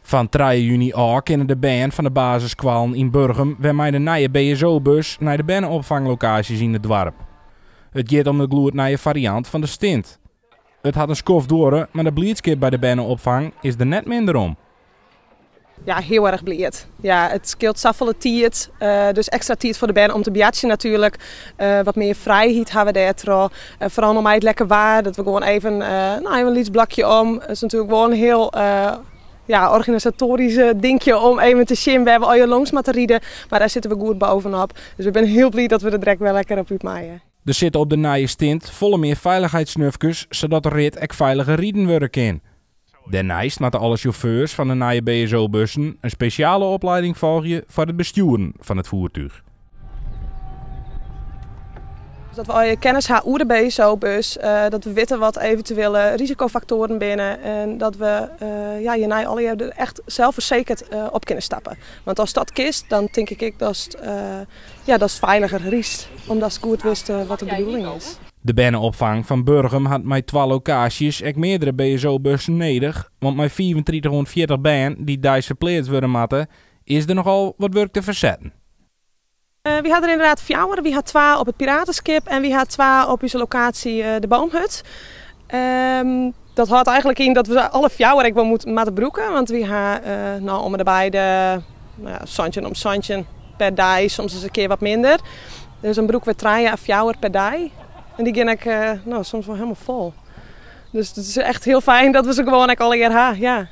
Fan trije juny ôf kinne de bern fan de basisskoallen yn Burgum wer mei de nije BSO-bus nei de berne-opfanglokaasjes yn it doarp. It giet om de gloednije fariant fan de Stint. It hat in skoft duorre, mar de bliidskip by de berne-opfang is der net minder om. Ja, hiel erch bliid. Ja, it skeelt safolle tiid. Dus ekstra tiid foar de bern om te boartsjen natuerlik. Wat mear frijheid ha we dêrtroch. Foaral no mei it lekker waar, dat we gewoan even, no, even in lyts blokje om. It is natuerlik wol in hiel ja, organisatoarysk dinkje om even te sjen wêr we allegear lâns moatte ride. Mar dêr sitte we goed bovenop. Dus we binne hiel bliid dat we der direkt wer lekker op út meie. Der sitte op de nije Stint folle mear feilichheidssnufkes, sadat de rit ek feiliger riden wurde kin. Dêrneist moatte alle sjauffeurs fan de nije BSO-bussen in spesjale oplieding folgje foar it bestjoeren fan it foertúch. Dat we allegear kennis ha oer de BSO-bus, dat we witte wat eventuele risikofaktoaren binne en dat we ja, hjirnei allegear der echt selsfersekerd op kinne stappe. Want ast dat kinst, dan tink ik ek datst, ja, datst feiliger rydst, omdatst goed witst wat de bedoeling is. De berneopfang fan Burgum hat mei twa lokaasjes ek meardere BSO-bussen nedich, want mei 35 oant 40 bern dy't deis ferpleatst wurde moatte, is der nochal wat wurk te fersetten. Wy ha der ynderdaad fjouwer. Wy ha twa op it Pirateskip en wy ha twa op ús lokaasje de Boomhut. Dat hâldt eigenlik yn dat we alle fjouwer ek wol moatte brûke, want wy ha no om en by de 17 om 17 per dei, soms is in kear wat minder. Dus dan brûke we trije à fjouwer per dei. En dy gean ek no, soms wol hielendal fol. Dus it is echt hiel fijn dat we se gewoan ek allegear ha. Ja.